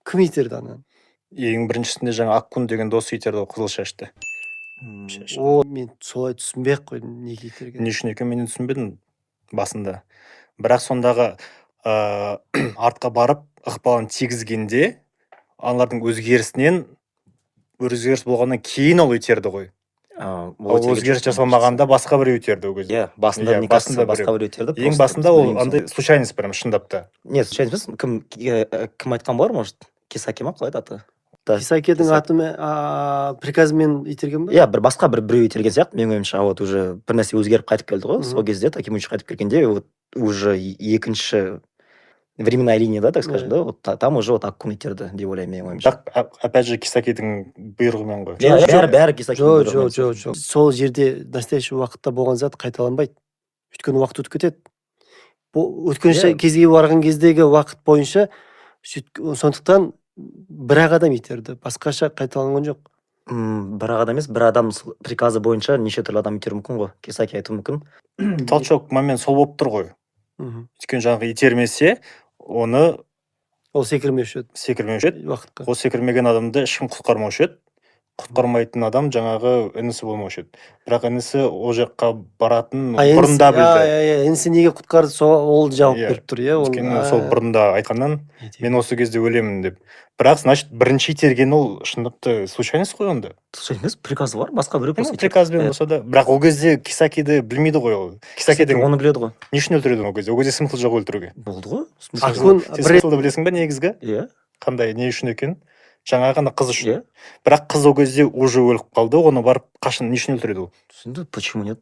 Кім итерді ананы? Ең біріншісінде жаңа Аккун деген досы итерді ғой, қызыл шашты. О, мен солай түсінбей ақ қойдым, неге итерген. Не үшін екенін мен де түсінбедім басында, бірақ сондағы артқа барып ықпалын тигізгенде, аналардың өзгерісінен, өзгеріс болғаннан кейін ол итерді ғой. А, Ол итерген өзгеріс жоқ. жасалмағанда басқа біреу итерді ол кезде. Иә, басында, Иә, мне кажется, басында басқа біреу итерді. Ең Просто басында ол білмеймін. андай случайность прям, шындап та. Нет, случайность емес. Кім айтқан болар, может, Кисаки ма, қалай еді аты? Да. Кисакидің Кисаки. атымен, приказымен итерген ба? Иә, бір басқа бір біреу итерген сияқты, менің ойымша. Вот уже бір нәрсе өзгеріп қайтып келді ғой. Сол кезде Такемичи қайтып келгенде, вот уже екінші временная линия, да, так скажем, да, вот там уже вот Аккун итерді деп ойлаймын, менің ойымша. Бірақ опять же Кисакидің бұйрығымен ғой. Иә, Жоқ, бәрі, бәрі Кисакидің жоқ, бұйрығымен. жоқ, жоқ, жоқ, сол жерде настоящий уақытта болған зат қайталанбайды, өйткені уақыт өтіп кетеді. Бұл өткен кезге барған кездегі уақыт бойынша сондықтан бір ақ адам итерді, басқаша қайталанған жоқ. Бір ақ адам емес, бір адам приказы бойынша неше түрлі адам итеруі мүмкін ғой. Кисаки айтуы мүмкін. Толчок момент сол болып тұр ғой. Өйткені жаңағы итермесе, оны Ол секірмеуші еді. Секірмеуші еді. Уақытқа. Ол секірмеген адамды ешкім құтқармаушы еді, құтқармайтын адам жаңағы інісі болмаушы еді, бірақ інісі ол жаққа баратын А, інісі- бұрында білді. Иә, иә, інісі неге құтқарды, сол ол жауап Иә. беріп тұр, иә, ол. Өйткені сол бұрында айтқаннан, мен осы кезде өлемін деп. Бірақ, значит, бірінші итерген ол шындап та случайность қой онда. Случайно емес, приказы бар, басқа біреу Енді просто итерді. Приказбен Иә. болса да, бірақ ол кезде Кисакиді білмейді ғой ол. Кисакидің Оны біледі ғой. Не үшін өлтіреді ол кезде? Ол кезде смысл жоқ өлтіруге. Болды ғой, смысл жоқ. Аккун Сен бір смыслды білесің ба негізгі? Иә. Қандай, не үшін екен? Жаңа ғана қыз үшін. Иә. Бірақ қыз ол кезде уже өліп қалды, оны барып қашан, не үшін өлтіреді ол? Түсінді, почему нет?